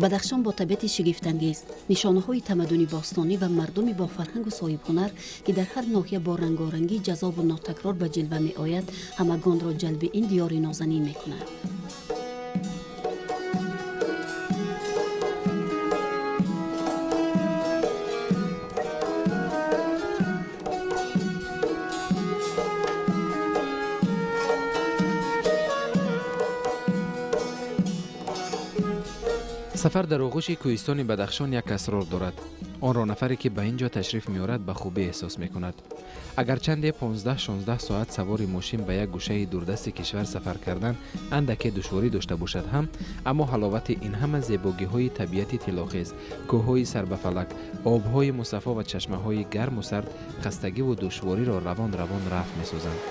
Бадахшон бо табиати шигифтангез, нишонаҳои тамаддуни бостонӣ ва мардуми бо фарҳангу соҳибҳунар, ки дар ҳар ноҳия бо рангорангии ҷаззобу нотакрор ба ҷилва меояд, ҳамагонро ҷалби ин диёри нозанин мекунад. Сафар дар оғӯши кӯҳистони Бадахшон як асрор дорад. Онро нафаре, ки ба ин ҷо ташриф меорад, ба хубӣ эҳсос мекунад. Агарчанде 15-16 соат савори мошин ба як гӯшаи дурдасти кишвар сафар кардан андаке душворӣ дошта бошад ҳам, аммо ҳаловати ин ҳама зебогиҳои табиати тиллохез, кӯҳҳои сарбафалак, обҳои мусаффо ва чашмаҳои гарму сард хастагиву душвориро равон равон рафт месозанд.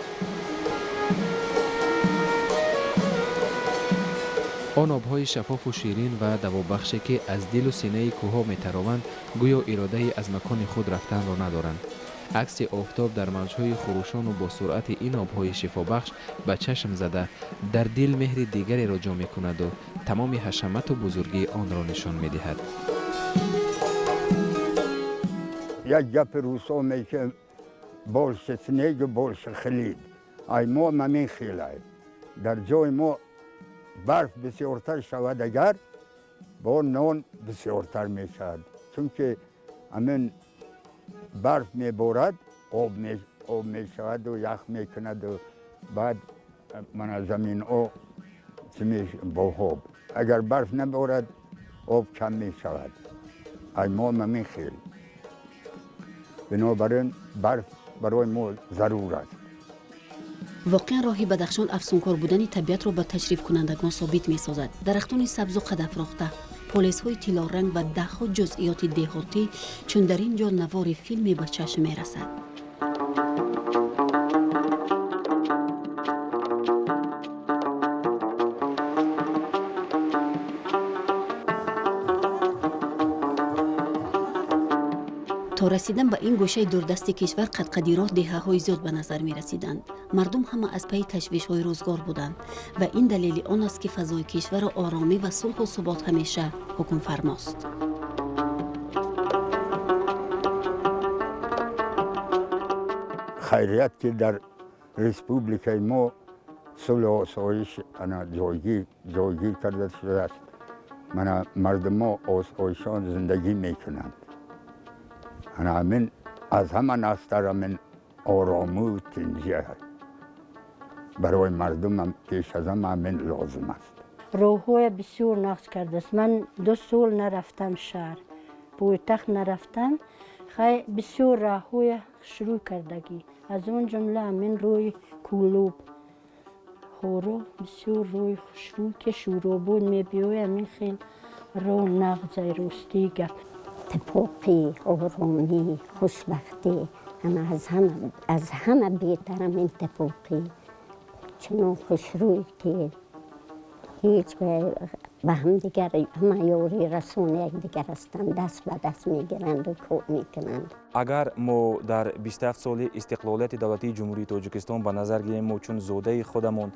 Он обҳои шаффофу ширин ва давобахше, ки аз дилу синаи кӯҳҳо метарованд, гӯё иродаи аз макони худ рафтанро надоранд. Акси офтоб дар мавҷҳои хурӯшону бо суръати ин обҳои шифобахш ба чашм зада, дар дил меҳри дигареро ҷо мекунаду тамоми ҳашамату бузургии онро нишон медиҳад. Як гапи рӯсо меке: больше снега, больше хлеб. Ай мо ҳамин хелай. Дар ҷои мо барф бисёртар шавад, агар бо нон бисёртар мешавад, чунки ҳамин барф меборад, об мешаваду ях мекунаду баъд мана заминҳо бо об. Агар барф наборад, об кам мешавад. Ай мо ҳамин хел. Бинобар ин барф барои мо зарур аст. Воқеан, роҳи Бадахшон афсункор будани табиатро ба ташрифкунандагон собит месозад. Дарахтони сабзу қадафрохта, полезҳои тиллоранг ва даҳҳо ҷузъиёти деҳотӣ, чун дар ин ҷо навори филме ба чашм мерасад. То расидан ба ин гӯшаи дурдасти кишвар қадқади роҳ деҳаҳои зиёд ба назар мерасиданд. Мардум ҳама аз пайи ташвишҳои рӯзгор буданд ва ин далели он аст, ки фазои кишварро оромӣ ва сулҳу субот ҳамеша ҳукмфармост. Хайрият, ки дар республикаи мо сулҳу осоиш ана ҷойгир карда шудааст. Мана мардумо осоишон зиндагӣ мекунанд. Ана ҳамин аз ҳама нағзтар, ҳамин орому тинҷӣ барои мардумам пеш аз ҳама ҳамин лозим аст. Роҳҳоя бисёр нағз кардааст. Ман 2 сол нарафтам шаҳр, пойтахт нарафтам. Хай, бисёр роҳҳоя шурӯъ кардагӣ, аз он ҷумла ҳамин роҳи Кӯлоб Хоро бисёр роҳи хушрӯй, ки Шӯробод мебиёй, ҳамин хел роҳ нағзай, ростии гап. Иттифоқӣ, оромӣ, хушбахтӣ, ҳама аз ҳама беҳтарам иттифоқӣ. Чунон хушрӯй, ки ҳеҷ ба ҳамдигар ҳама ёрӣ расони якдигар ҳастанд, даст ба даст мегиранду кор мекунанд. Агар мо дар 27 соли истиқлолияти давлатии Ҷумҳурии Тоҷикистон ба назар гирем, мо чун зодаи худамон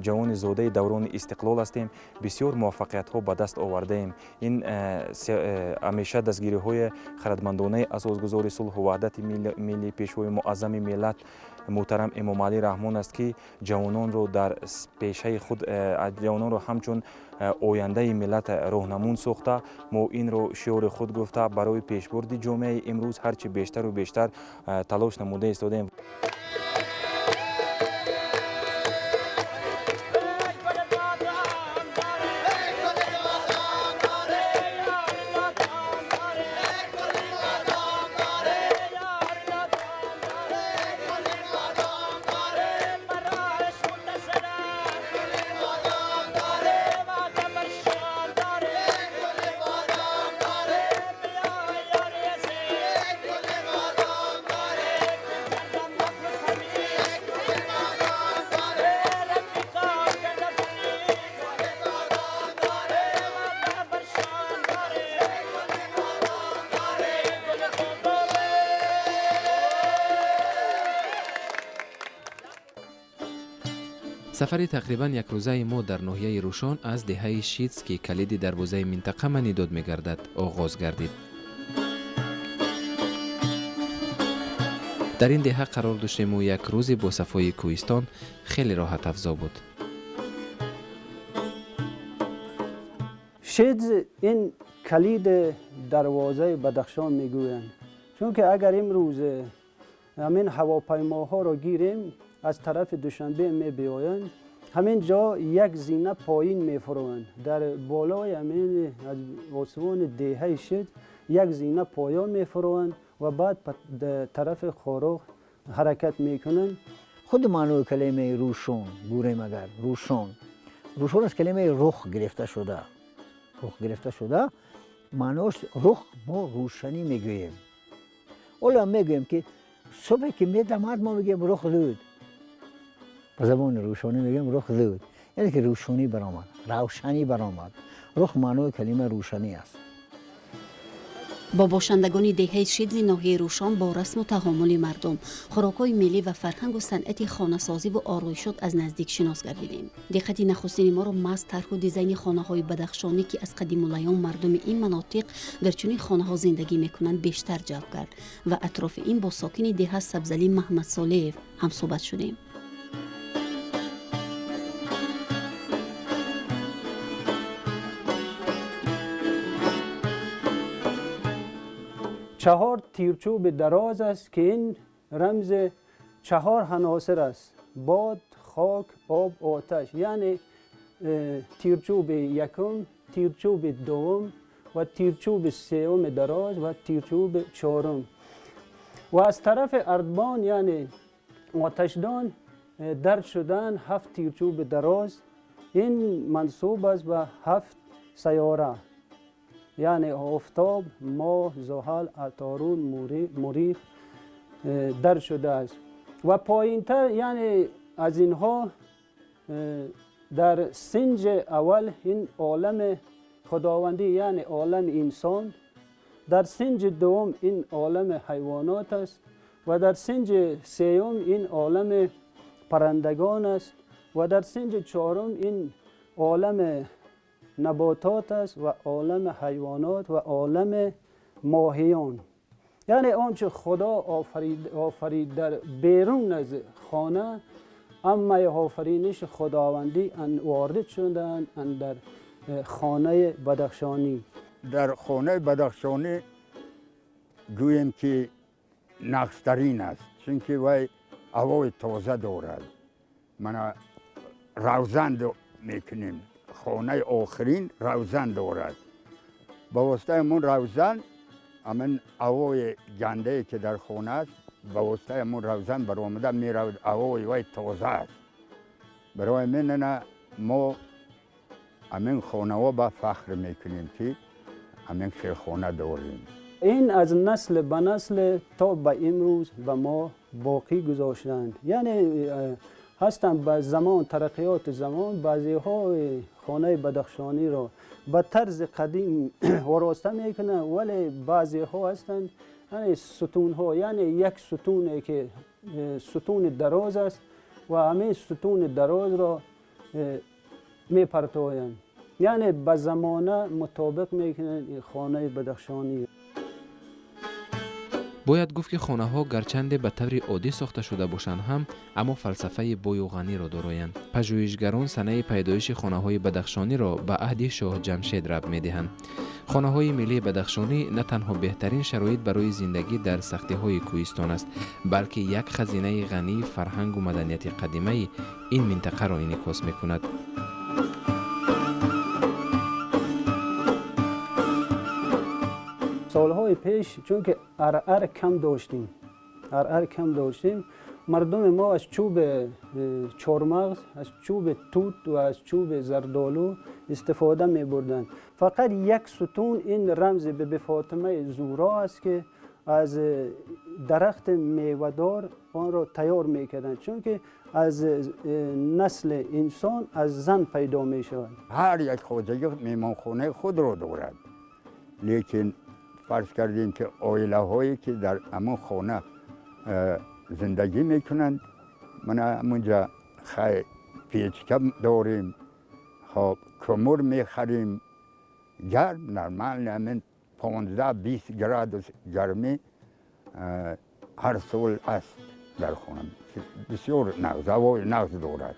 ҷавони зодаи даврони истиқлол ҳастем, бисёр муваффақиятҳо ба даст овардаем. Ин ҳамеша дастгириҳои хирадмандонаи асосгузори сулҳу ваҳдати миллӣ, пешвои муаззами миллат муҳтарам Эмомалӣ Раҳмон аст, ки ҷавононро дар пешаи худ ҷавононро ҳамчун ояндаи миллат роҳнамун сохта, мо инро шиори худ гуфта, барои пешбурди ҷомеаи имрӯз ҳарчи бештару бештар талош намуда истодаем. Сафари тақрибан якрӯзаи мо дар ноҳияи Рӯшон аз деҳаи Шидз, ки калиди дарвозаи минтақа манидод мегардад, оғоз гардид. Дар ин деҳа қарор доштему як рӯзи бо сафои кӯҳистон хеле роҳатафзо буд. Шидз ин калиди дарвозаи Бадахшон мегӯянд, чунки агар имрӯз ҳамин ҳавопаймоҳоро гирем, аз тарафи Душанбе мебиёянд, ҳамин ҷо як зина поин мефурованд. Дар болои ҳамин аз осмони деҳаи Шидз як зина поён мефурованд ва баъд тарафи Хоруғ ҳаракат мекунанд. Худи маънои калимаи Рӯшон гӯрем, агар Рӯшон, Рӯшон аз калимаи рух гирифта шуда, рух гирифта шуда, маънош рух мо рӯшанӣ мегӯем. Ҳоло мегӯем ки субҳе ки медамад, мо мегӯем рух зуд. Ба забони рӯшонӣ мегӯем рух зуд, яъне ки рӯшонӣ баромад, равшанӣ баромад. Рух маънои калима рӯшанӣ аст. Бо бошандагони деҳаи Шидзи ноҳияи Рӯшон бо расму таҳомули мардум, хӯрокҳои миллӣ ва фарҳангу санъати хонасозиву ороишот аз наздик шинос гардидем. Диққати нахустини моро маҳз тарҳу дизайни хонаҳои бадахшонӣ, ки аз қадимулайём мардуми ин манотиқ дар чунин хонаҳо зиндагӣ мекунанд, бештар ҷалб кард ва атрофи ин бо сокини деҳа Сабзалӣ Маҳмадсолеев ҳамсӯҳбат шудем. Чаҳор тирчӯби дароз аст, ки ин рамзи чаҳор ҳаносир аст: бод, хок, об, оташ. Яъне тирчӯби якум, тирчӯби дуввум ва тирчӯби сеюми дароз ва тирчӯби чорум. Ва аз тарафи ардбон, яъне оташдон, дард шудан ҳафт тирчӯби дароз. Ин мансуб аст ба ҳафт сайёра, яъне офтоб, моҳ, зуҳал, аторун, мурих дар шудааст. Ва поинтар, яъне аз инҳо дар синҷи аввал ин олами худовандӣ, яъне олами инсон, дар синҷи дуввум ин олами ҳайвонот аст ва дар синҷи сеюм ин олами паррандагон аст ва дар синҷи чорум ин олами наботот аст ва олами ҳайвонот ва олами моҳиён. Яъне он чи Худо офарид дар берун аз хона, аммаи офариниши худовандӣ ворид шудаанд дар хонаи бадахшонӣ. Дар хонаи бадахшонӣ гӯем ки нақстарин аст, чунки вай ҳавои тоза дорад. Мана равзан мекунем, хонаи охирин равзан дорад. Ба воситаи ҳамон равзан, ҳамин ҳавои гандае ки дар хона аст, ба воситаи ҳамон равзан баромада меравад, ҳавои вай тоза аст. Барои ҳамин мо ҳамин хонаҳо ба фахр мекунем, ки ҳамин хелхона дорем. Ин аз насл ба насл то ба имрӯз ба мо боқӣ гузоштанд. Яъне ҳастанд ба замон, тараққиёти замон, баъзеҳои хонаи бадахшониро ба тарзи қадим ороста мекунанд, вале баъзеҳо ҳастанд, яъне сутунҳо, яъне як сутуне ки сутуни дароз аст ва ҳамин сутуни дарозро мепартоянд, яъне ба замона мутобиқ мекунанд хонаи бадахшонӣ. Бояд гуфт, ки хонаҳо гарчанде ба таври оддӣ сохта шуда бошанд ҳам, аммо фалсафаи бою ғаниро дороянд. Пажӯҳишгарон санаи пайдоиши хонаҳои бадахшониро ба аҳди шоҳ Ҷамшед рабт медиҳанд. Хонаҳои миллии бадахшонӣ на танҳо беҳтарин шароит барои зиндагӣ дар сахтиҳои кӯҳистон аст, балки як хазинаи ғании фарҳангу маданияти қадимаи ин минтақаро инъикос мекунад. Солҳои пеш, чунки арар кам доштем, арар кам доштем, мардуми мо аз чӯби чормағз, аз чӯби тут ва аз чӯби зардолу истифода мебурданд. Фақат як сутун ин рамзи Биби Фотимаи Зуҳро аст, ки аз дарахти мевадор онро тайёр мекарданд, чунки аз насли инсон аз зан пайдо мешавад. Ҳар як хоҷагӣ меҳмонхонаи худро дорад, лекин фарз кардем ки оилаҳое ки дар ҳамон хона зиндагӣ мекунанд, мана ҳамунҷа хай Печка дорем, хоб кумур мехарем. Гарм нормально, ҳамин 15-20 градус гармӣ ҳар сол аст дар хона. Бисёр нағз, ҳавои нағз дорад.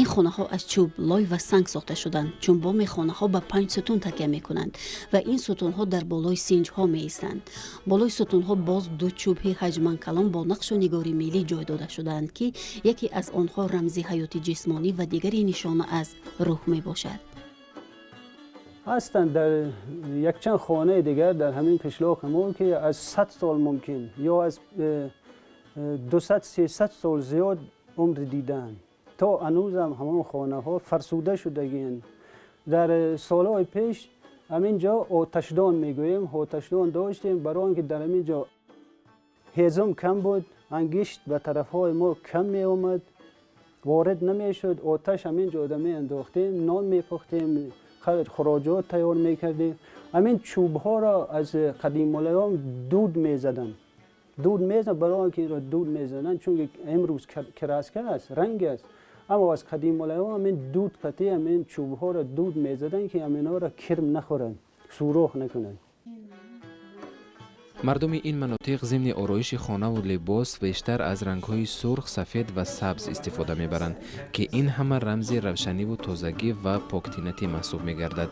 Ин хонаҳо аз чӯб, лой ва санг сохта шуданд, чун боми хонаҳо ба 5 сутун такя мекунанд ва ин сутунҳо дар болои синҷҳо меистанд. Болои сутунҳо боз ду чӯбҳи ҳаҷман калон бо нақшу нигори миллӣ ҷой дода шудаанд, ки яке аз онҳо рамзи ҳаёти ҷисмонӣ ва дигари нишона аз рӯҳ мебошад. Ҳастанд дар якчанд хонаи дигар дар ҳамин қишлоқи мо, ки аз 100 сол мумкин ё аз 200-300 сол зиёд умр дидаанд. То ҳанӯзам ҳамон хонаҳо фарсуда шудагианд. Дар солҳои пеш ҳамин ҷо оташдон мегӯем, оташдон доштем, барои он ки дар ҳамин ҷо ҳезум кам буд, ангишт ба тарафҳои мо кам меомад, ворид намешуд. Оташ ҳамин ҷо меандохтем, нон мепухтем, хуроҷот тайёр мекардем. Ҳамин чӯбҳоро аз қадимулайём дуд мезаданд. Дуд мезананд, барои он ки инро дуд мезананд, чунки имрӯз краска аст, ранг аст. Аммо аз қадимулайём ҳамин дуд қатъи ҳамин чӯбҳоро дуд мезаданд, ки ҳаминҳоро кирм нахӯранд, сӯрох накунанд. Мардуми ин манотиқ зимни ороиши хонаву либос бештар аз рангҳои сурх, сафед ва сабз истифода мебаранд, ки ин ҳама рамзи равшаниву тозагӣ ва поктинатӣ маҳсуб мегардад.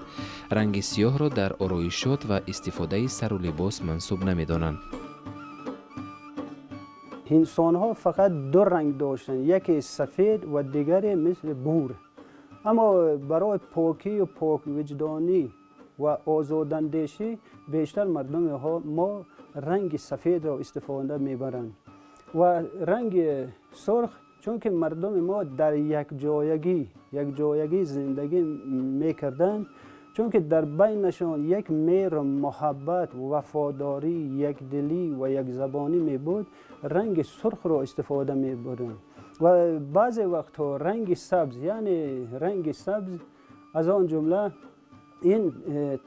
Ранги сиёҳро дар ороишот ва истифодаи сару либос мансуб намедонанд. Инсонҳо фақат ду ранг доштанд, яке сафед ва дигаре мисли бур. Аммо барои покию поквиҷдонӣ ва озодандешӣ бештар мардуми мо ранги сафедро истифода мебаранд ва ранги сурх, чунки мардуми мо дар якҷоягӣ зиндагӣ мекарданд, чунки дар байнашон як меҳру муҳаббат, вафодорӣ, якдилӣ ва якзабонӣ мебуд, ранги сурхро истифода мебурданд. Ва баъзе вақтҳо ранги сабз, яъне ранги сабз аз он ҷумла ин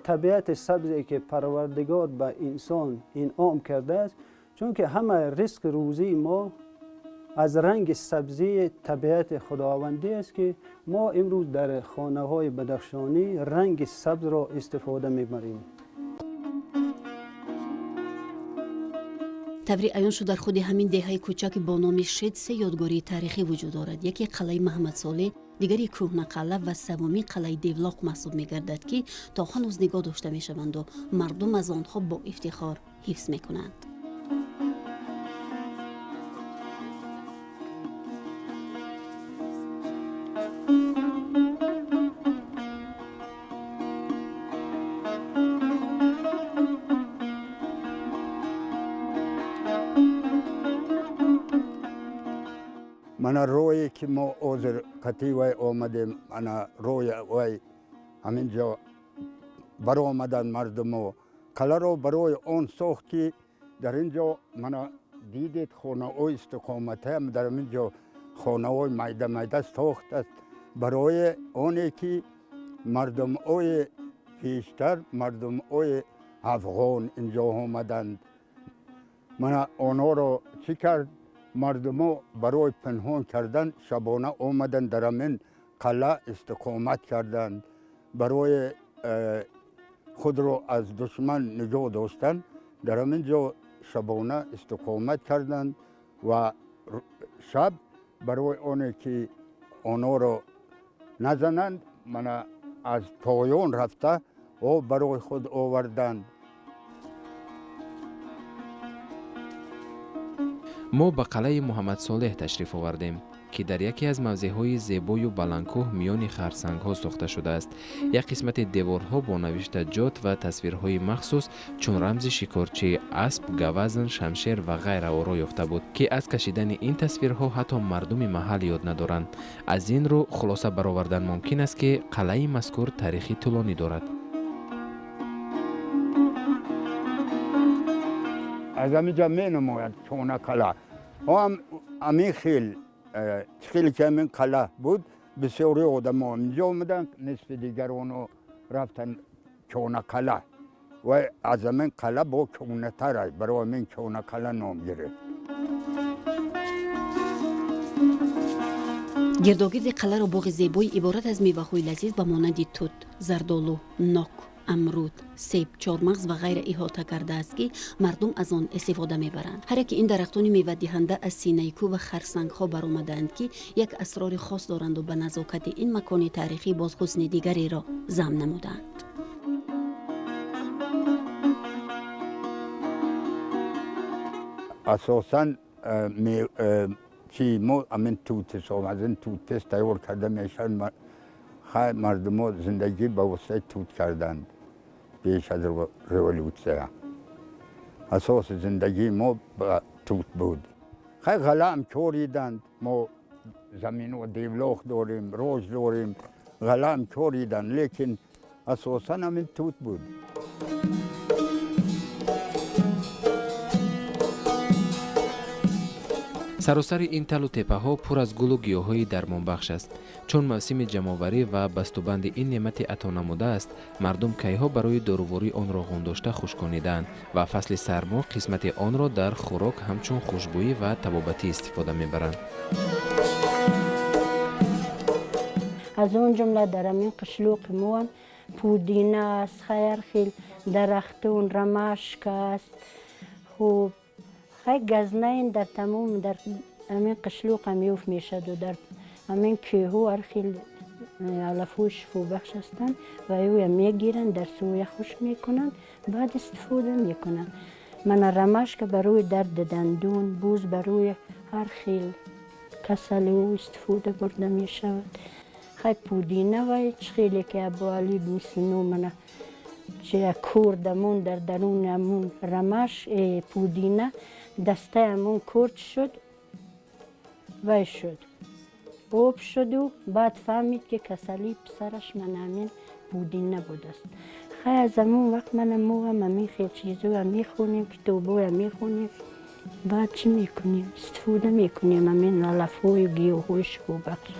табиати сабзе ки Парвардигор ба инсон инъом кардааст, чунки ҳама ризқи рӯзии мо аз ранги сабзии табиати худовандӣ аст, ки мо имрӯз дар хонаҳои бадахшонӣ ранги сабзро истифода мебарем. Таври аён шуд, дар худи ҳамин деҳаи кӯчаки бо номи Шед се ёдгории таърихӣ вуҷуд дорад. Яке қалъаи Маҳаммадсолеҳ, дигари Кӯҳнақалъа ва севумин қалъаи Девлоқ маҳсуб мегардад, ки то ҳанӯз нигоҳ дошта мешаванду мардум аз онҳо бо ифтихор ҳифз мекунанд. Мана рое ки мо ҳозир қатъи вай омадем, ана рои вай ҳамин ҷо баромаданд мардумо. Қалъаро барои он сохт, ки дар ин ҷо мана дидед хонаҳои истиқоматиам дар ҳамин ҷо хонаҳои майда майда сохтааст, барои оне ки мардумҳои пештар, мардумҳои афғон инҷо омаданд. Мана онҳоро чӣ кард? Мардумо барои пинҳон кардан шабона омаданд дар ҳамин қалъа истиқомат карданд. Барои худро аз душман нигоҳ доштан дар ҳамин ҷо шабона истиқомат карданд ва шаб барои оне ки онҳоро назананд, мана аз поён рафта об барои худ оварданд. Мо ба қалъаи Муҳаммадсолеҳ ташриф овардем, ки дар яке аз мавзеъҳои зебою баландкӯҳ миёни харсангҳо сохта шудааст. Як қисмати деворҳо бо навиштаҷот ва тасвирҳои махсус чун рамзи шикорчӣ, асп, гавазн, шамшер ва ғайра оро ёфта буд, ки аз кашидани ин тасвирҳо ҳатто мардуми маҳал ёд надоранд. Аз ин рӯ хулоса баровардан мумкин аст, ки қалъаи мазкур таърихи тӯлонӣ дорад. Аз ҳамин ҷо менамояд чона қалъа. Ҳам ҳамин хел хеле ки ҳамин қалъа буд, бисёри одамо инҷо омаданд, нисфи дигар онҳо рафтанд чона қалъа ва аз ҳамин қалъа бо кӯнатар аст, барои ҳамин чона қалъа ном гирифт. Гирдогирди қалъаро боғи зебои иборат аз меваҳои лазиз ба монанди тут, зардолу, нок, амруд, себ, чормағз ва ғайра иҳота кардааст, ки мардум аз он истифода мебаранд. Ҳар яке ин дарахтони мевадиҳанда аз синаи кӯ ва харсангҳо баромадаанд, ки як асрори хос доранду ба назокати ин макони таърихӣ боз ҳусни дигареро зам намудаанд. Асосан чи мо амин тут ҳисоб, аз ин тут тез тайёр карда мешавад. Мардумо зиндагӣ ба воситаи тут карданд пеш аз революция. Асоси зиндагии мо ба тут буд. Хай ғалаам кориданд, мо замино девлоқ дорем, рож дорем, ғалаам кориданд, лекин асосан ҳамин тут буд. Саросари ин талу теппаҳо пур аз гулу гиёҳҳои дармонбахш аст. Чун мавсими ҷамъоварӣ ва бастубанди ин неъмати ато намудааст, мардум кайҳо барои доруворӣ онро ғундошта хушконидаанд ва фасли сармо қисмати онро дар хӯрок ҳамчун хушбӯӣ ва табобатӣ истифода мебаранд. Аз он ҷумла дар ҳамин қишлоқи моам пудина аст, ҳар хел дарахтон, ромашка аст. Хуб, хай газнаин дар тамом дар ҳамин қишлоқ ҳам ёфт мешаваду дар ҳамин кӯҳҳо ҳар хел алафҳои шифобахш ҳастанд ва ӯя мегиранд, дар соя хушк мекунанд, баъд истифода мекунанд. Мана ромашка барои дарди дандон, боз барои ҳар хел касалиҳо истифода бурда мешавад. Хай пудина вай чӣ хеле ки Абуалӣ ибни Сино мана чи кордамон дар даруни ҳамун ромаш пудина дастаи ҳамон корд шуд, вай шуд, об шуду баъд фаҳмид, ки касалии писараш мана ҳамин пудина будааст. Хай аз ҳамон вақт мана мо ҳам ҳамин хел чизоя мехонем, китобоя мехонем, баъд чӣ мекунем? Истифода мекунем ҳамин алафҳою гиёҳҳои шифобахш.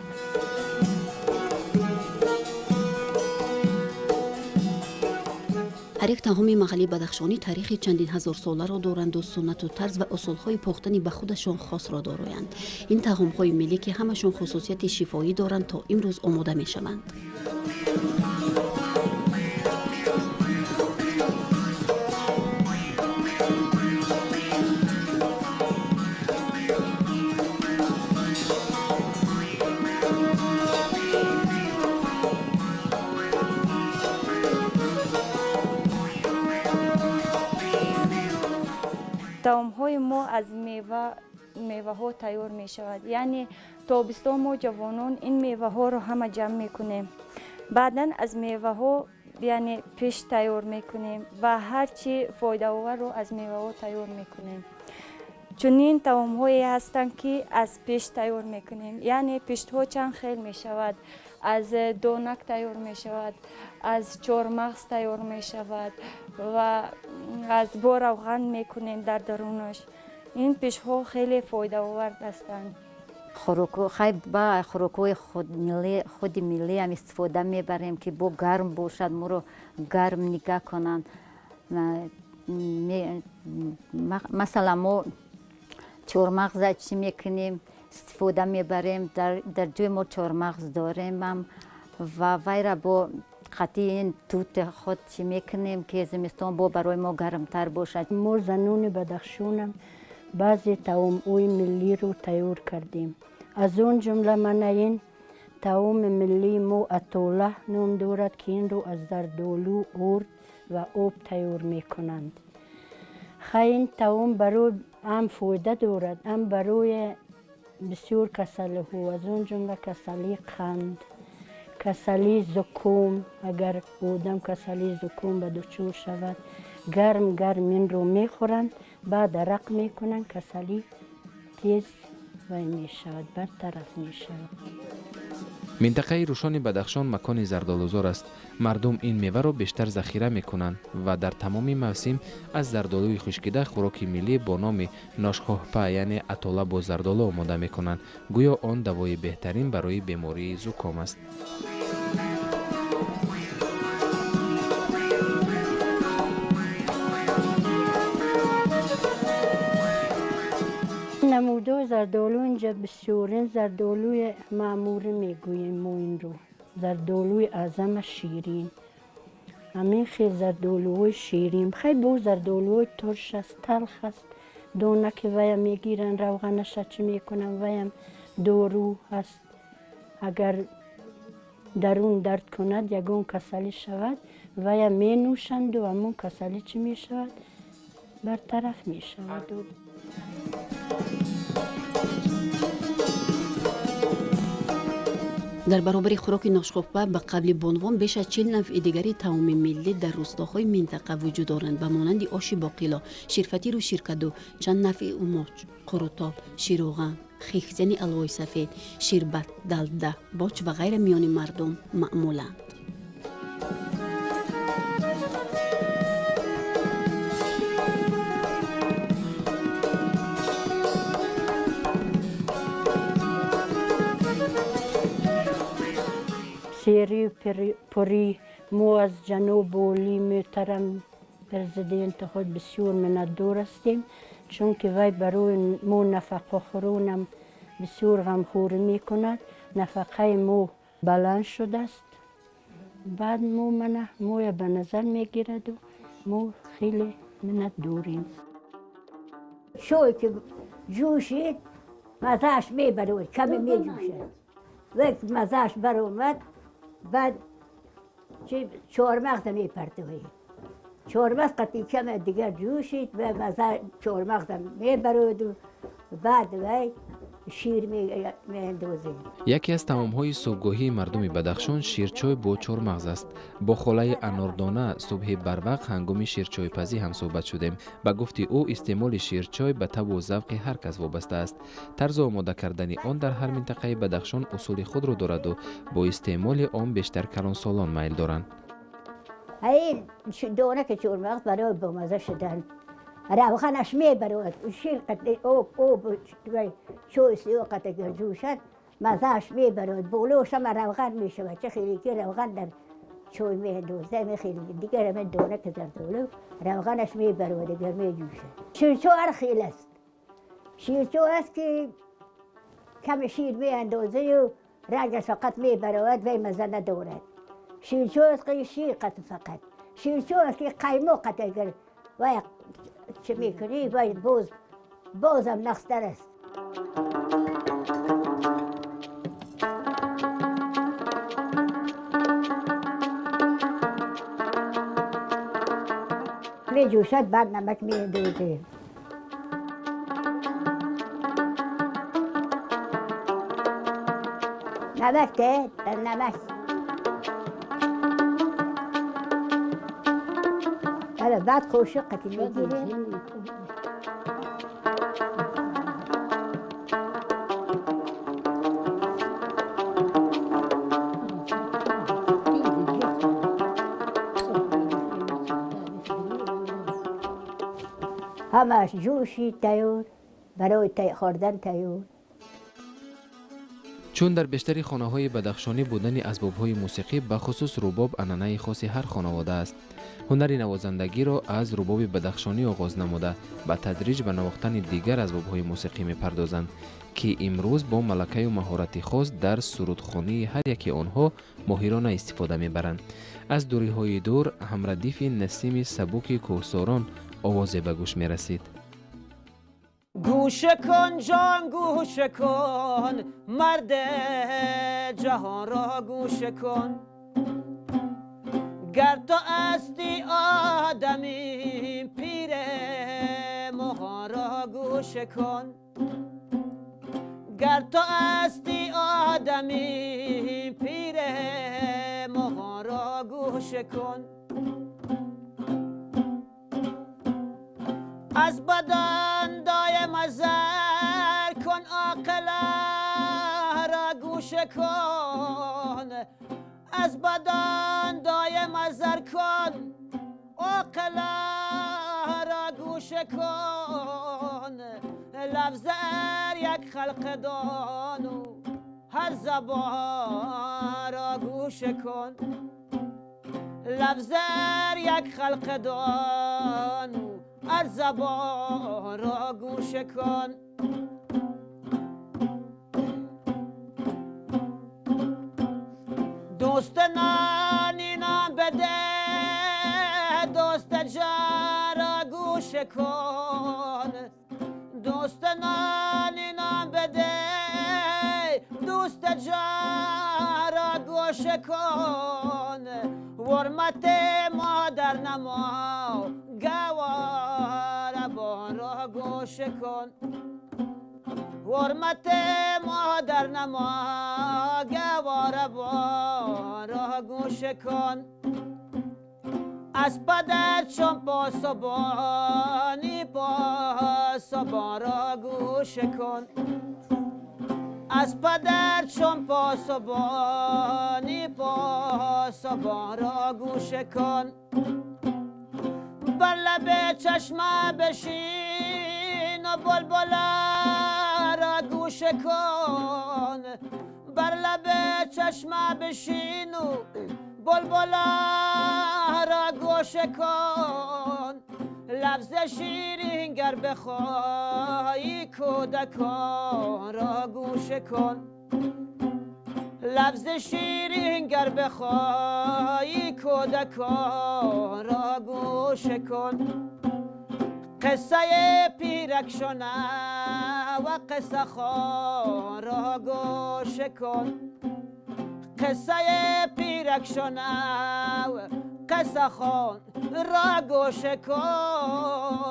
Ҳар як таоми маҳаллии бадахшонӣ таърихи чандин ҳазорсоларо доранду суннату тарз ва усулҳои похтани ба худашон хосро дороянд. Ин таомҳои миллӣ, ки ҳамашон хусусияти шифоӣ доранд, то имрӯз омода мешаванд. Таомҳои мо аз меваҳо тайёр мешавад. Яъне тобистон мо ҷавонон ин меваҳоро ҳама ҷамъ мекунем, баъдан аз меваҳо яъне пеш тайёр мекунем ва ҳар чи фоидаоварро аз меваҳо тайёр мекунем. Чунин таомҳое ҳастанд, ки аз пеш тайёр мекунем. Яъне пештҳо чанд хел мешавад: аз донак тайёр мешавад, аз чормағз тайёр мешавад ва аз бо равған мекунем дар дарунаш. Ин пешҳо хеле фоидаовар ҳастанд. Хай ба хӯрокҳои худи миллиам истифода мебарем, ки бо гарм бошад, моро гарм нигаҳ конанд. Масалан, мо чормағза чӣ мекунем, истифода мебарем. Дар ҷои мо чормағз дорем ва вайра бо қатъи ин тут худ чӣ мекунем, ки зимистон бо барои мо гармтар бошад. Мо занони бадахшонам баъзе таомҳои миллиро тайёр кардем. Аз он ҷумла мана ин таоми миллии мо атола ном дорад, ки инро аз зардолу, орд ва об тайёр мекунанд. Хай ин таом барои ҳам фоида дорад, ҳам барои бисёр касалиҳо, аз он ҷумла касалии қанд, касалии зуком. Агар одам касалии зуком ба дучор шавад, гарм гарм инро мехӯранд, баъд арақ мекунанд, касалӣ тез вай мешавад, бартараф мешавад. Минтақаи Рӯшони Бадахшон макони зардолузор аст. Мардум ин меваро бештар захира мекунанд ва дар тамоми мавсим аз зардолуи хушкида хӯроки миллӣ бо номи ношхоҳпа, яъне атола бо зардолу омода мекунанд. Гӯё он давои беҳтарин барои бемории зуком аст. Намудҳои Навъҳои зардолу инҷа бисёрин. Зардолуи маъмурӣ мегӯем мо инро, зардолуи аъзама ширин. Ҳамин хел зардолуҳои ширин. Хай бо зардолуҳои турш аст, талх аст. Дона ки вая мегиранд, равғанаша чӣ мекунанд, ваям дору аст. Агар дарун дард кунад, ягон касалӣ шавад, вая менӯшанду ҳамон касалӣ чӣ мешавад, бартараф мешавад. Дар баробари хӯроки ношхӯпа ба қавли бонувон беш аз 40 навъи дигари таоми миллӣ дар рӯстоҳои минтақа вуҷуд доранд, ба монанди оши боқило, ширфатиру ширкаду, чанд навъи умоч, қурутоб, ширӯған, хихзани алвои сафед, ширбат, далда, боч ва ғайра миёни мардум маъмуланд. Серию пурӣ мо аз ҷаноб олӣ муҳтарам президенти худ бисёр миннатдор ҳастем, чунки вай барои мо нафақахӯронам бисёр ғамхӯрӣ мекунад. Нафақаи мо баланд шудааст. Баъд мо мана моя ба назар мегираду мо хеле миннатдорем. Чой ки ҷӯшид, мазааш мебарод, каме меҷӯшад. Век мазааш баромад, баъд чормағза мепартоӣ. Чормағз қатъи каме дигар ҷӯшид ва маза чормағза мебароду баъд вай шир меандозем. Яке аз таомҳои субҳгоҳии мардуми Бадахшон ширчой бо чормағз аст. Бо холаи анордона субҳи барвақт ҳангоми ширчойпазӣ ҳамсӯҳбат шудем. Ба гуфти ӯ, истеъмоли ширчой ба табу завқи ҳар кас вобаста аст. Тарзу омода кардани он дар ҳар минтақаи Бадахшон усули худро дораду бо истеъмоли он бештар калонсолон майл доранд. Ин дона ки чормағз барои бомаза шудан равғанаш мебарод. Шир қатъи об об чой сиё қатъи ҷӯшад, мазааш мебарод. Болош ҳама равған мешавад. Чӣ хеле ки равған дар чой меандоза, хеле дигар ҳамин дона ки зардолу равғанаш мебарод, дигар меҷӯшад. Ширчой ҳар хел аст. Ширчой аст ки каме шир меандозаю рангаш фақат мебарод, вай маза надорад. Ширчой аст ки шир қатъ фақат. Ширчой аст ки қаймоқ қатъ агар вай чӣ мекунӣ, вай боз бозам нақстар аст. Меҷӯшад, баъд намак меандозем. Намак те, намак. Баъд қошуқ қатӣ мегирем. Ҳамааш ҷӯшид, тайёр барои хӯрдан тайёр. Чун дар бештари хонаҳои бадахшонӣ будани асбобҳои мусиқӣ, бахусус рубоб, анъанаи хоси ҳар хонавода аст. Ҳунари навозандагиро аз рубоби бадахшонӣ оғоз намуда, ба тадриҷ ба навохтани дигар асбобҳои мусиқӣ мепардозанд, ки имрӯз бо малакаю маҳорати хос дар сурудхонии ҳар яке онҳо моҳирона истифода мебаранд. Аз дуриҳои дур ҳамрадифи насими сабуки кӯҳсорон овозе ба гӯш мерасид. گوشه کن جان گوشه کن، مرد جهان را گوشه کن. گر تو هستی آدمی پیر مغان را گوشه کن. گر تو هستی آدمی پیر مغان را گوشه کن. از بدن دایم ازر کن، عاقل را گوشه کن. از بدن دایم ازر کن، عاقل را گوشه کن. لفظ ار یک خلق دانو هر زبان را گوشه کن. لفظ ار یک خلق دانو هر زبان را گوشه کن. دوست نانی نام بده، دوست جان را گوش کن. دوست نانی نام بده، دوست جان را گوش کن. ورمت مادر نما گواربان را گوش کن. ورمت مادر نما گواربان را گوش کن. از پدر چون پاسبانی پاسبان را گوش کن. از پدر چون پاسبانی پاسبان را گوش کن. بر لب چشمه بشین و بلبل را گوش کن. بر لب چشمه بشین و بلبل را گوش کن. لفظ شیرین گر بخواهی کودکان را گوش کن. لفظ شیرین گر بخواهی کودکان را گوش کن. قصه پیرک شنو و قصه خوان را گوش کن. قصه پیرک شنو قصه خوان را گوش کن.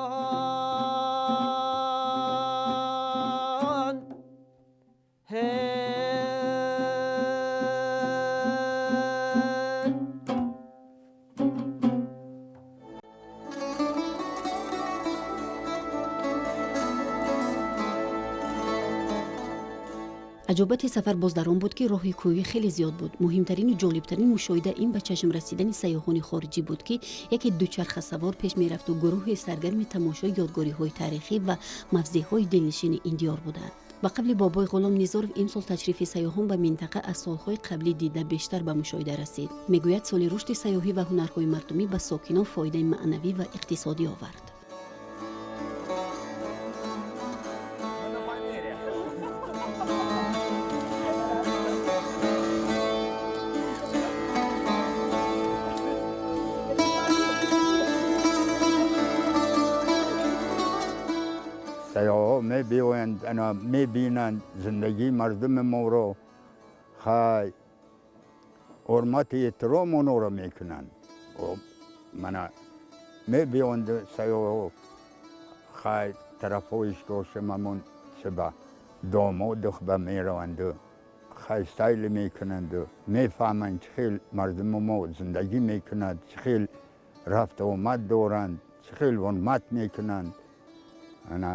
Аҷобати сафар боз дар он буд, ки роҳи кӯҳӣ хеле зиёд буд. Муҳимтарину ҷолибтарин мушоҳида ин ба чашм расидани сайёҳони хориҷӣ буд, ки яке дучархасавор пеш мерафту гурӯҳи саргарми тамошои ёдгориҳои таърихӣ ва мавзеъҳои дилнишини ин диёр буданд. Ба қавли бобои Ғулом Низоров, имсол ташрифи сайёҳон ба минтақа аз солҳои қаблӣ дида бештар ба мушоҳида расид. Мегӯяд, соли рушди сайёҳӣ ва ҳунарҳои мардумӣ ба сокинон фоидаи маънавӣ ва иқтисодӣ овард. سیاها می بیایند، انا می بینند زندگی مردم ما را، خی حرمت احترام اونا را میکنند. من می بیایند سیاها، خی طرفایش کاشممون چه به داماد به میروند، خی سیل میکنند، میفهمند چه خیل مردم ما زندگی میکند، چه خیل رفت آمد دارند، چه خیل حرمت میکنند. انا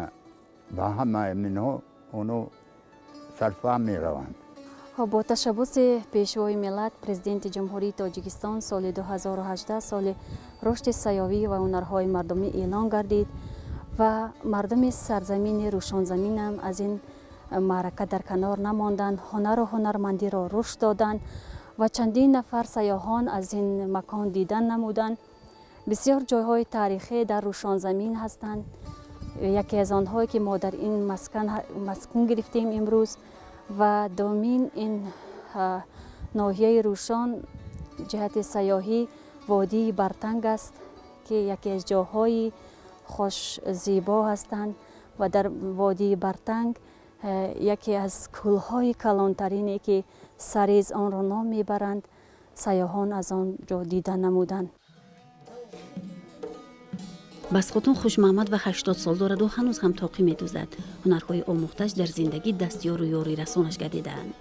ба ҳамаи минҳо оно сарфаҳм мераванд. Бо ташаббуси Пешвои миллат, Президенти Ҷумҳурии Тоҷикистон, соли 2018 соли рушди сайёҳӣ ва ҳунарҳои мардумӣ эълон гардид ва мардуми сарзамини Рӯшонзаминам аз ин маърака дар канор намонданд, ҳунару ҳунармандиро рушд доданд ва чандин нафар сайёҳон аз ин макон дидан намуданд. Бисёр ҷойҳои таърихӣ дар Рӯшонзамин ҳастанд. Яке аз онҳое ки мо дар ин маскун гирифтем имрӯз ва думин ин ноҳияи Рӯшон ҷиҳати сайёҳӣ водии Бартанг аст, ки яке аз ҷойҳои хушзебо ҳастанд ва дар водии Бартанг яке аз кӯлҳои калонтарине ки сарез онро ном мебаранд, сайёҳон аз он ҷо дида намуданд. Басхотун Хушмаҳмад ва 80 сол дораду ҳанӯз ҳам тоқӣ медӯзад. Ҳунарҳои омӯхташ дар зиндагӣ дастёру ёрирасонаш гардидаанд.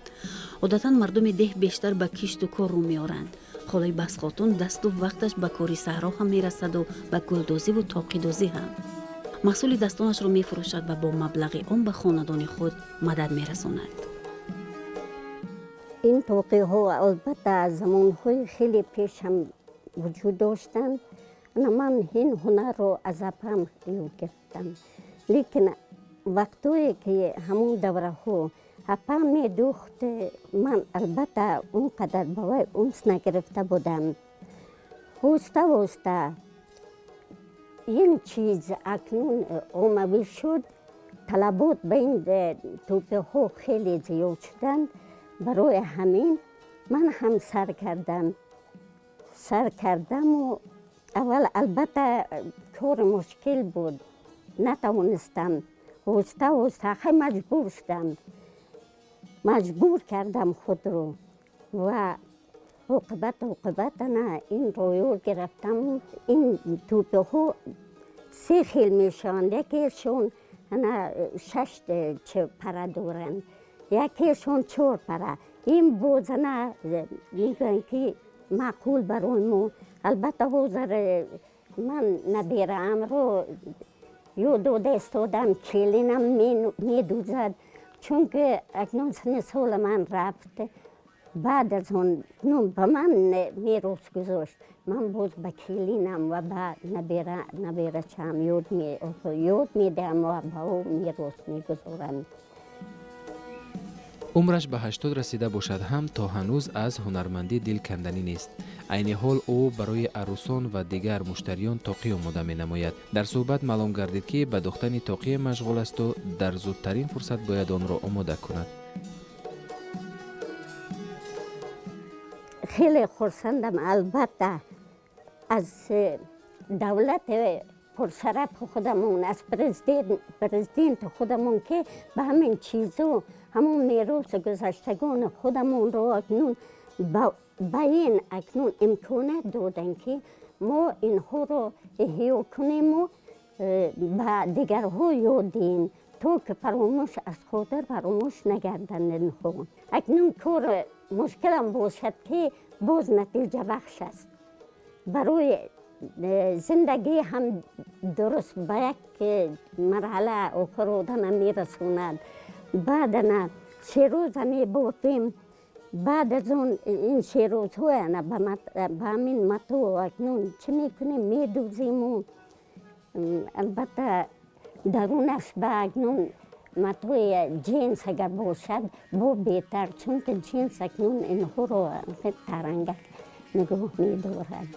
Одатан мардуми деҳ бештар ба кишту кор рӯ меоранд. Холаи Басхотун дасту вақташ ба кори саҳро ҳам мерасаду ба гулдозиву тоқидозӣ ҳам. Маҳсули дастонашро мефурӯшад ва бо маблағи он ба хонадони худ мадад мерасонад. Ин тоқиҳо албатта аз замонҳои хеле пеш ҳам вуҷуд доштанд. Ман ин ҳунарро аз апам ёд гирифтам. Лекин вақтое ки ҳамон давраҳо апам медӯхт, ман албатта он қадар ба вай унс нагирифта будам. Оҳиста оҳиста ин чиз акнун оммавӣ шуд, талабот ба ин тӯпиҳо хеле зиёд шуданд. Барои ҳамин Ман ҳам сар кардам. Сар кардаму аввал албатта кор мушкил буд. Натавонистам. Оҳиста оҳиста хай маҷбур шудам. Маҷбур кардам худро ва оқибат оқибат ана инро ёд гирифтам. Ин тӯпиҳо се хел мешаванд. Якешон ана шаш пара доранд, якешон чор пара. Ин боз ана мегӯянд ки маъқул барои мо. Албатта ҳозир ман набираамро ёд дода истодам, келинам медӯзад, чунки акнун синни соли ман рафт. Баъд аз он ба ман мерос гузошт. Ман боз ба келинам ва ба набирачаам ёд медиҳам ва ба ӯ мерос мегузорам. Умраш ба 80 расида бошад ҳам, то ҳанӯз аз ҳунармандӣ дил канданӣ нест. Айни ҳол ӯ барои арӯсон ва дигар муштариён тоқӣ омода менамояд. Дар суҳбат маълум гардид, ки ба духтани тоқие машғул асту дар зудтарин фурсат бояд онро омода кунад. Хеле хурсандам албатта аз давлати пуршараф худамон, аз президенти худамон, ки ба ҳамин чизо, ҳамон мероси гузаштагони худамонро акнун ба ин акнун имконият доданд, ки мо инҳоро эҳё кунему ба дигарҳо ёд диҳем, то ки фаромӯш аз хотир фаромӯш нагарданд инҳо. Акнун кор мушкилам бошад, ки боз натиҷабахш аст. Барои зиндагӣ ҳам дуруст ба як марҳала охир одама мерасонад. Баъд ана шерӯза мебофем. Баъд аз он ин шерӯзҳоя ана ба ҳамин матоъ акнун чӣ мекунем, медӯзему албатта дарунаш ба акнун матои ҷинс агар бошад бо беҳтар, чунки ҷинс акнун инҳоро тарангак нигоҳ медорад.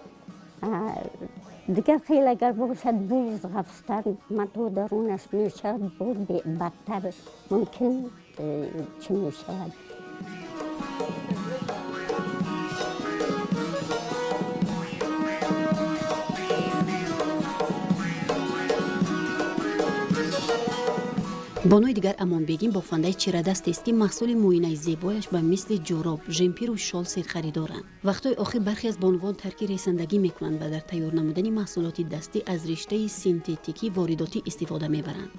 Дигар хел агар бошад, боз ғафзтар матоъ дарунаш мешавад, боз бадтар мумкин чӣ мешавад. Бонуи дигар Амонбегим бофандаи чирадастест, ки маҳсули муинаи зебояш ба мисли ҷӯроб, жемпиру шол серхаридоранд. Вақтҳои охир бархе аз бонувон тарки ресандагӣ мекунанд ва дар тайёр намудани маҳсулоти дастӣ аз риштаи синтетикӣ воридотӣ истифода мебаранд.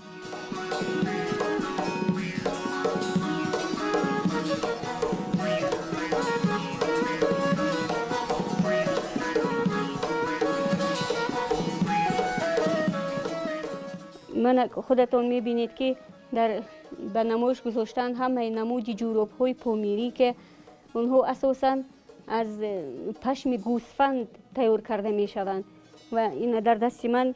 Ман худатон мебинед, ки дар ба намоиш гузоштан ҳамаи намуди ҷӯробҳои помирӣ, ки онҳо асосан аз пашми гӯсфанд тайёр карда мешаванд. Ва ин дар дасти ман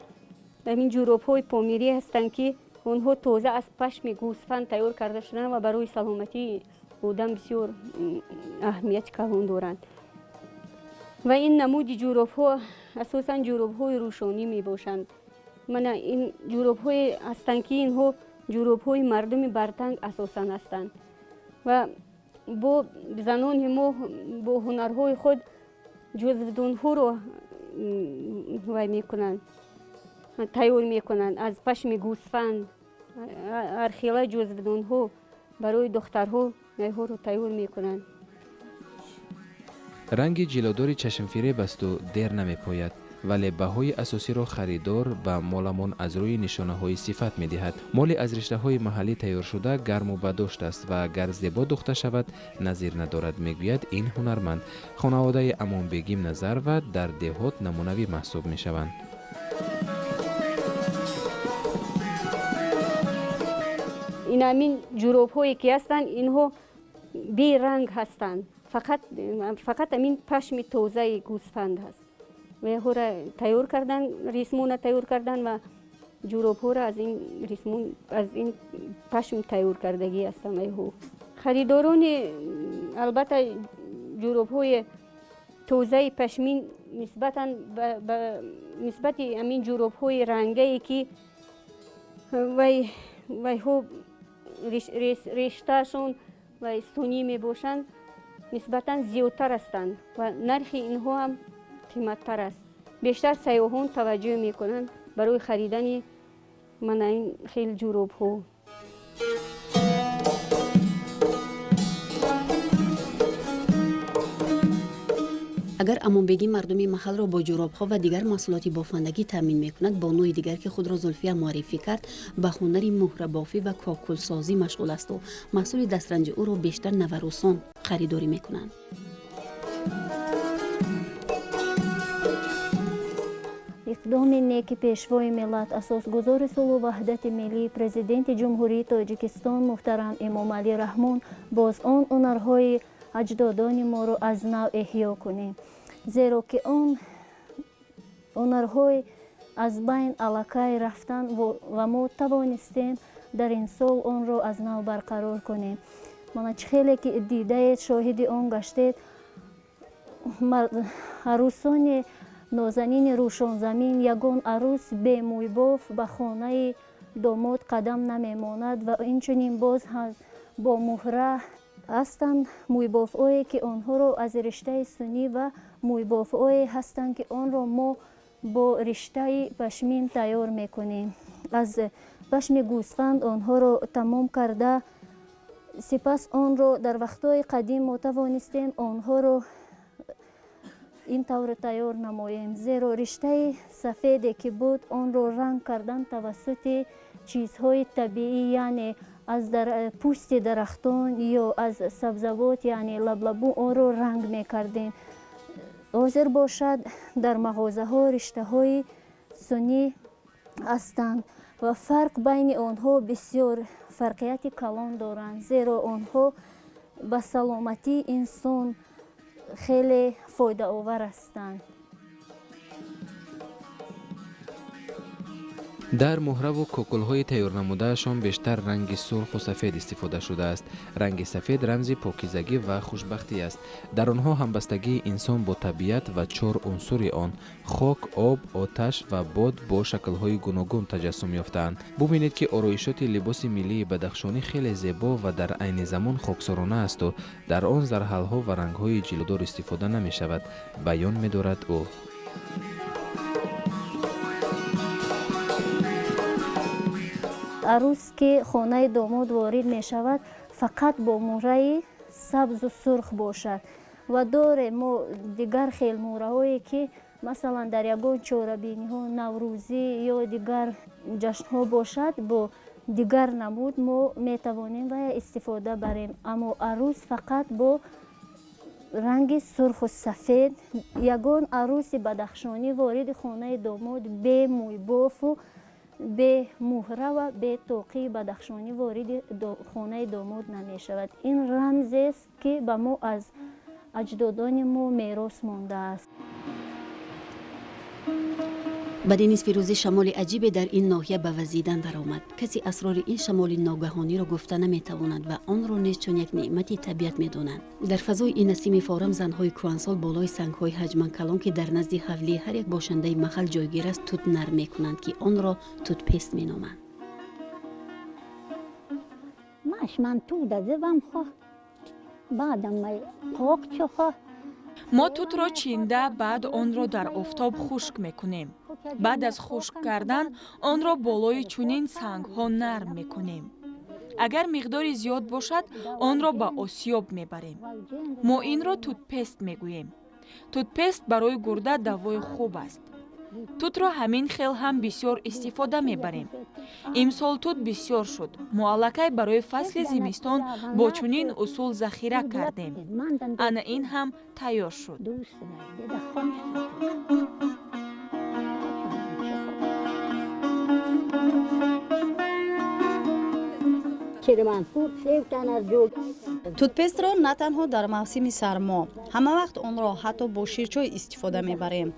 ҳамин ҷӯробҳои помирӣ ҳастанд, ки онҳо тоза аз пашми гӯсфанд тайёр карда шуданд ва барои саломатии одам бисёр аҳамияти калон доранд. Ва ин намуди ҷӯробҳо асосан ҷӯробҳои рӯшонӣ мебошанд. Мана ин ҷӯробҳое ҳастанд, ки инҳо ҷӯробҳои мардуми бартанг асосан ҳастанд ва бо занони мо бо ҳунарҳои худ ҷузвдунҳоро вай мекунанд, тайёр мекунанд аз пашми гӯсфанд. Ҳархела ҷузвдунҳо барои духтарҳо инҳоро тайёр мекунанд. Ранги ҷилодори чашмфиреб асту дер намепояд, вале баҳои асосиро харидор ба моламон аз рӯи нишонаҳои сифат медиҳад. Моли аз риштаҳои маҳаллӣ тайёршуда гарму бадошт аст ва агар зебо духта шавад, назир надорад, мегӯяд ин ҳунарманд. Хонаводаи Амонбегим Назарова дар деҳот намунавӣ маҳсуб мешаванд. Ин ҳамин ҷӯробҳое ки ҳастанд, инҳо беранг ҳастанд, фақат ҳамин пашми тозаи гӯсфанд ҳаст. Вайҳоро тайёр кардан, ресмона тайёр кардан ва ҷӯробҳоро аз ин ресмон, аз ин пашм тайёр кардагӣ ҳастанд вайҳо. Харидорони албатта ҷӯробҳои тозаи пашмин нисбатан ба нисбати ҳамин ҷӯробҳои рангае, ки вайҳо рештаашон вай сунӣ мебошанд, нисбатан зиёдтар ҳастанд ва нархи инҳо ҳам қиматтар аст. Бештар сайёҳон таваҷҷӯҳ мекунанд барои харидани мана ин хел ҷӯробҳо. Агар Амонбегӣ мардуми маҳалро бо ҷӯробҳо ва дигар маҳсулоти бофандагӣ таъмин мекунад, бонуи дигар, ки худро Зулфия муаррифӣ кард, ба ҳунари муҳрабофӣ ва кокулсозӣ машғул асту маҳсули дастранҷи ӯро бештар наварусон харидорӣ мекунанд. Иқдоми неки Пешвои миллат, асосгузори сулҳу ваҳдати миллӣ, Президенти Ҷумҳурии Тоҷикистон муҳтарам Эмомалӣ Раҳмон, боз он ҳунарҳои аҷдодони моро аз нав эҳё кунем, зеро ки он ҳунарҳои аз байн аллакай рафтан ва мо тавонистем дар ин сол онро аз нав барқарор кунем. Мана чӣ хеле ки дидаед, шоҳиди он гаштед, арӯсони нозанини Рӯшонзамин, ягон арӯс бемӯйбоф ба хонаи домод қадам намемонад ва инчунин боз бо муҳра ҳастанд мӯйбофҳое, ки онҳоро аз риштаи суннӣ ва мӯйбофҳое ҳастанд, ки онро мо бо риштаи пашмин тайёр мекунем. Аз пашми гӯсфанд онҳоро тамом карда, сипас онро дар вақтҳои қадим мо тавонистем онҳоро ин тавр тайёр намоем, зеро риштаи сафеде ки буд, онро ранг кардан тавассути чизҳои табиӣ, яъне аз пӯсти дарахтон ё аз сабзавот, яъне лаблабу, онро ранг мекардем. Ҳозир бошад, дар мағозаҳо риштаҳои суннӣ ҳастанд ва фарқ байни онҳо бисёр фарқияти калон доранд, зеро онҳо ба саломатии инсон хеле фоидаовар ҳастанд. Дар муҳраву кокулҳои тайёрнамудаашон бештар ранги сурху сафед истифода шудааст. Ранги сафед рамзи покизагӣ ва хушбахтӣ аст. Дар онҳо ҳамбастагии инсон бо табиат ва чор унсури он хок, об, оташ ва бод бо шаклҳои гуногун таҷассум ёфтаанд. Бубинед, ки ороишоти либоси миллии бадахшонӣ хеле зебо ва дар айни замон хоксорона асту дар он зарҳалҳо ва рангҳои ҷилудор истифода намешавад, баён медорад ӯ. Арӯс ки хонаи домод ворид мешавад, фақат бо муҳраи сабзу сурх бошад ва дорем мо дигар хел муҳраҳое, ки масалан дар ягон чорабиниҳо, наврӯзӣ ё дигар ҷашнҳо бошад, бо дигар намуд мо метавонем ва истифода барем, аммо арӯс фақат бо ранги сурху сафед. Ягон арӯси бадахшонӣ вориди хонаи домод бе мӯйбофу бе муҳра ва бе тоқии бадахшонӣ вориди хонаи домод намешавад. Ин рамзест, ки ба мо аз аҷдодони мо мерос мондааст. Баъди нисфи рӯзӣ шамоли аҷибе дар ин ноҳия ба вазидан даромад. Касе асрори ин шамоли ногаҳониро гуфта наметавонад ва онро низ чун як неъмати табиат медонанд. Дар фазои ин насими форам занҳои кӯҳансол болои сангҳои ҳаҷман калон, ки дар назди ҳавлии ҳар як бошандаи маҳал ҷойгир аст, тут нарм мекунанд, ки онро тутпест меноманд. Мо тутро чинда, баъд онро дар офтоб хушк мекунем. Баъд аз хушк кардан онро болои чунин сангҳо нарм мекунем. Агар миқдори зиёд бошад, онро ба осиёб мебарем. Мо инро тутпест мегӯем. Тутпест барои гурда давои хуб аст. Тутро ҳамин хел ҳам бисёр истифода мебарем. Имсол тут бисёр шуд. Мо аллакай барои фасли зимистон бо чунин усул захира кардем. Ана ин ҳам тайёр шуд. Тутпестро на танҳо дар мавсими сармо, ҳама вақт онро ҳатто бо ширчой истифода мебарем.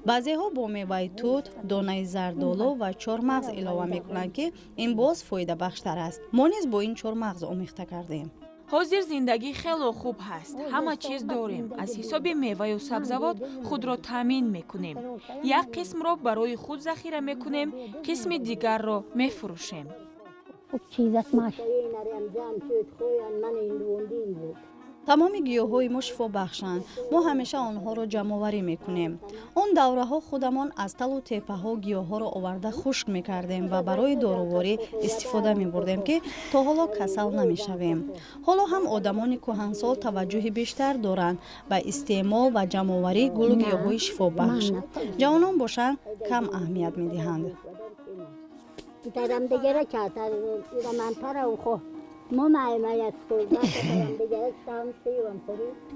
Баъзеҳо бо меваи тут, донаи зардолу ва чормағз илова мекунанд, ки ин боз фоидабахштар аст. Мо низ бо ин чормағз омехта кардем. Ҳозир зиндагӣ хело хуб ҳаст, ҳама чиз дорем. Аз ҳисоби меваю сабзавот худро таъмин мекунем. Як қисмро барои худ захира мекунем, қисми дигарро мефурӯшем. Тамоми гиёҳҳои мо шифобахшанд. Мо ҳамеша онҳоро ҷамъоварӣ мекунем. Он давраҳо худамон аз талу теппаҳо гиёҳҳоро оварда хушк мекардем ва барои доруворӣ истифода мебурдем, ки то ҳоло касал намешавем. Ҳоло ҳам одамони кӯҳансол таваҷҷӯҳи бештар доранд ба истеъмол ва ҷамъоварии гулу гиёҳҳои шифобахш. Ҷавонон бошанд, кам аҳамият медиҳанд.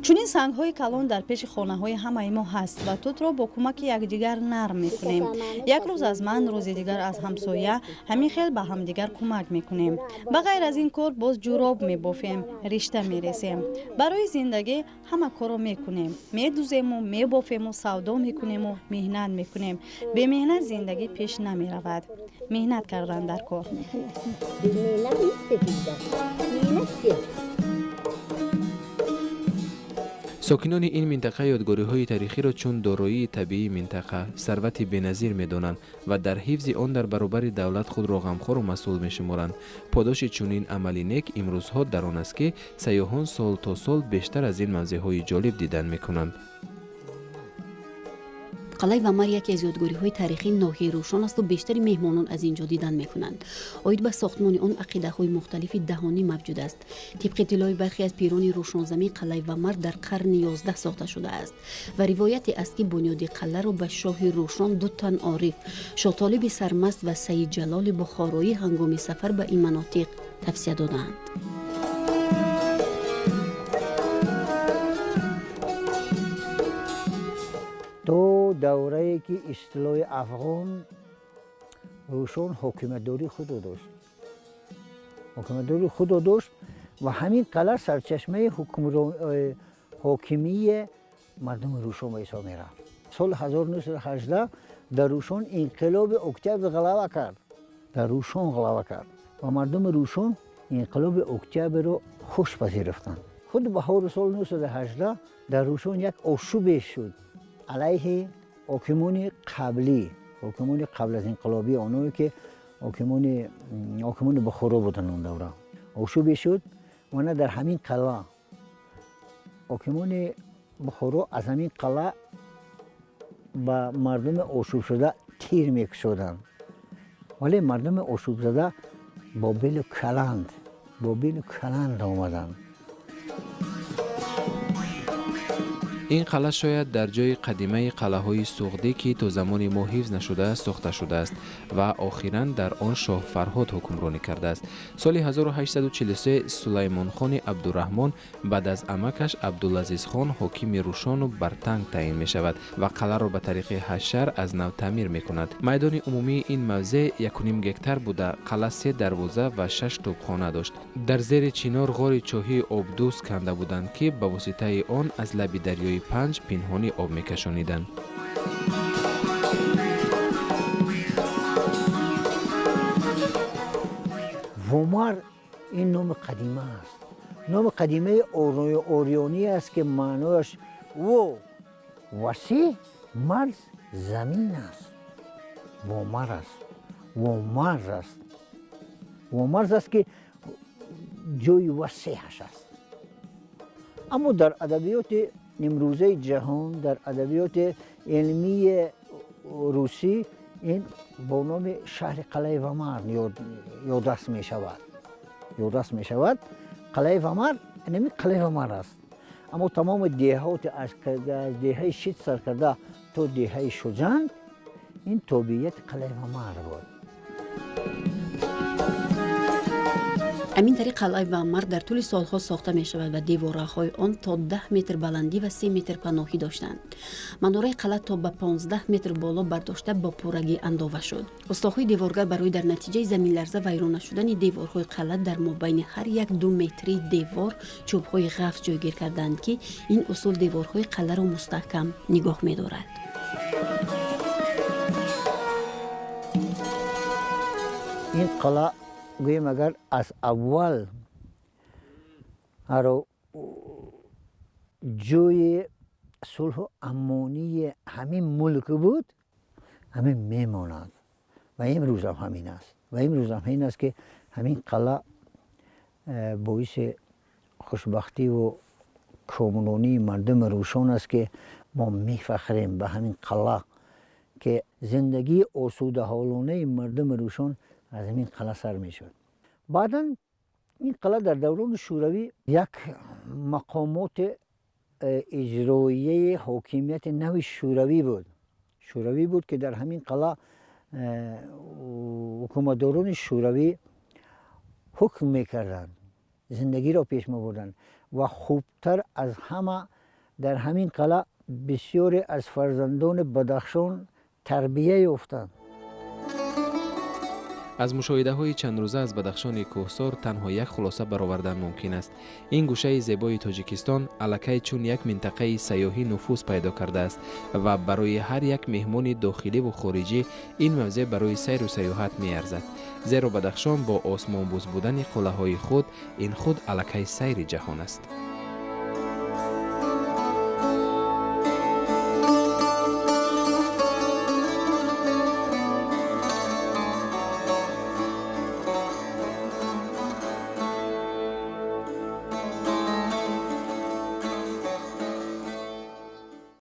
Чунин сангҳои калон дар пеши хонаҳои ҳамаи мо ҳаст ва тутро бо кӯмаки якдигар нарм мекунем. Як рӯз аз ман, рӯзи дигар аз ҳамсоя, ҳамин хел ба ҳамдигар кӯмак мекунем. Ба ғайр аз ин кор боз ҷуроб мебофем, ришта мересем. Барои зиндагӣ ҳама корро мекунем. Медузему, мебофему, савдо мекунему, меҳнат мекунем. Бемеҳнат зиндагӣ пеш намеравад. Меҳнат кардан дар кор. Сокинони ин минтақа ёдгориҳои таърихиро чун дороии табиии минтақа, сарвати беназир медонанд ва дар ҳифзи он дар баробари давлат худро ғамхору масъул мешуморанд. Подоши чунин амали нек имрӯзҳо дар он аст, ки сайёҳон сол то сол бештар аз ин мавзеъҳои ҷолиб дидан мекунанд. Қалъаи Вамар яке аз ёдгориҳои таърихии ноҳияи Рӯшон асту бештари меҳмонон аз ин ҷо дидан мекунанд. Оид ба сохтмони он ақидаҳои мухталифи даҳонӣ мавҷуд аст. Тибқи иттилои бархе аз пирони Рӯшонзамин, қалъаи Вамар дар қарни 11 сохта шудааст ва ривояте аст, ки бунёди қалъаро ба шоҳи Рӯшон ду тан ориф, Шоҳтолиби Сармаст ва Саид Ҷалоли Бухороӣ ҳангоми сафар ба ин манотиқ тавсия додаанд. То даврае ки истилои афғон, Рӯшон ҳокимиятдории худро дошт. Ҳокимиятдории худро дошт ва ҳамин қалъа сарчашмаи ҳокимии мардуми Рӯшон ба ҳисоб мерафт. Соли 1918 дар Рӯшон инқилоби октябр ғалаба кард. Дар Рӯшон ғалаба кард ва мардуми Рӯшон инқилоби октябрро хуш пазируфтанд. Худ баҳори соли 1918 дар Рӯшон як ошӯбе шуд алайҳи ҳокимони қаблӣ, ҳокимони қабл аз инқилобӣ, оное ки ҳокимони Бухоро буданд он давра. Ошӯбе шуд ва на дар ҳамин қалъа ҳокимони Бухоро аз ҳамин қалъа ба мардуми ошӯбшуда тир мекушоданд. Вале мардуми ошӯбзада бо белу каланд омаданд. Ин қалъа шояд дар ҷои қадимаи қалъаҳои суғдӣ, ки то замони мо ҳифз нашудааст, сохта шудааст ва охиран дар он шоҳ Фарҳод ҳукмронӣ кардааст. Соли 1843 Сулаймонхони Абдураҳмон баъд аз амакаш Абдулазизхон ҳокими Рӯшону Бартанг таъин мешавад ва қалъаро ба тариқи ҳашар аз нав таъмир мекунад. Майдони умумии ин мавзеъ 1,5 гектар буда, қалъа 3 дарвоза ва 6 тӯбхона дошт. Дар зери чинор ғори чоҳии обдӯз канда буданд, ки ба воситаи он аз лаби дарёи Панҷ пинҳонӣ об мекашониданд. Вомар ин номи қадима аст. Номи қадимаи ориёнӣ аст, ки маънояш во васеъ, марз замин аст. Вомар аст, вомарз аст, вомарз аст, ки ҷои васеъаш аст. Аммо дар адабиёти имрӯзаи ҷаҳон, дар адабиёти илмии русӣ ин бо номи шаҳри қалъаи Вамар ёдрас мешавад. Ёдрас мешавад. Қалъаи Вамар инами қалъаи Вамар аст. Аммо тамоми деҳоти аз деҳаи Шит сар карда то деҳаи Шуҷанд ин тобеияти қалъаи Вамар буд. Ҳамин тариқ қалъаи Вамар дар тӯли солҳо сохта мешавад ва девораҳои он то 10 метр баландӣ ва 3 метр паноҳӣ доштанд. Манораи қалъа то ба 15 метр боло бардошта бо пуррагӣ андова шуд. Устоҳои деворгар барои дар натиҷаи заминларза вайрон нашудани деворҳои қалъа дар мобайни ҳар як 2 метри девор чӯбҳои ғафз ҷойгир карданд, ки ин усул деворҳои қалъаро мустаҳкам нигоҳ медорад. Ин қалъа гӯем агар аз аввал ҷои сулҳу амонии ҳамин мулк буд, ҳамин мемонад ва имрӯзам ҳамин аст. Ва имрӯзам ҳамин аст, ки ҳамин қалъа боиси хушбахтиву Комронии мардуми Рӯшон аст, ки мо мефахрем ба ҳамин қалъа, ки зиндагии осудаҳолонаи мардуми Рӯшон аз ҳамин қалъа сар мешуд. Баъдан ин қалъа дар даврони Шӯравӣ як мақомоти иҷроияи ҳокимияти нави Шӯравӣ буд, Шӯравӣ буд, ки дар ҳамин қалъа ҳукуматдорони Шӯравӣ ҳукм мекарданд, зиндагиро пеш мебурданд ва хубтар аз ҳама дар ҳамин қалъа бисёре аз фарзандони Бадахшон тарбия ёфтанд. Аз мушоҳидаҳои чандрӯза аз Бадахшони кӯҳсор танҳо як хулоса баровардан мумкин аст. Ин гӯшаи зебои Тоҷикистон аллакай чун як минтақаи сайёҳӣ нуфуз пайдо кардааст ва барои ҳар як меҳмони дохиливу хориҷӣ ин мавзеъ барои сайру сайёҳат меарзад, зеро Бадахшон бо осмонбӯс будани қуллаҳои худ, ин худ аллакай сайри ҷаҳон аст.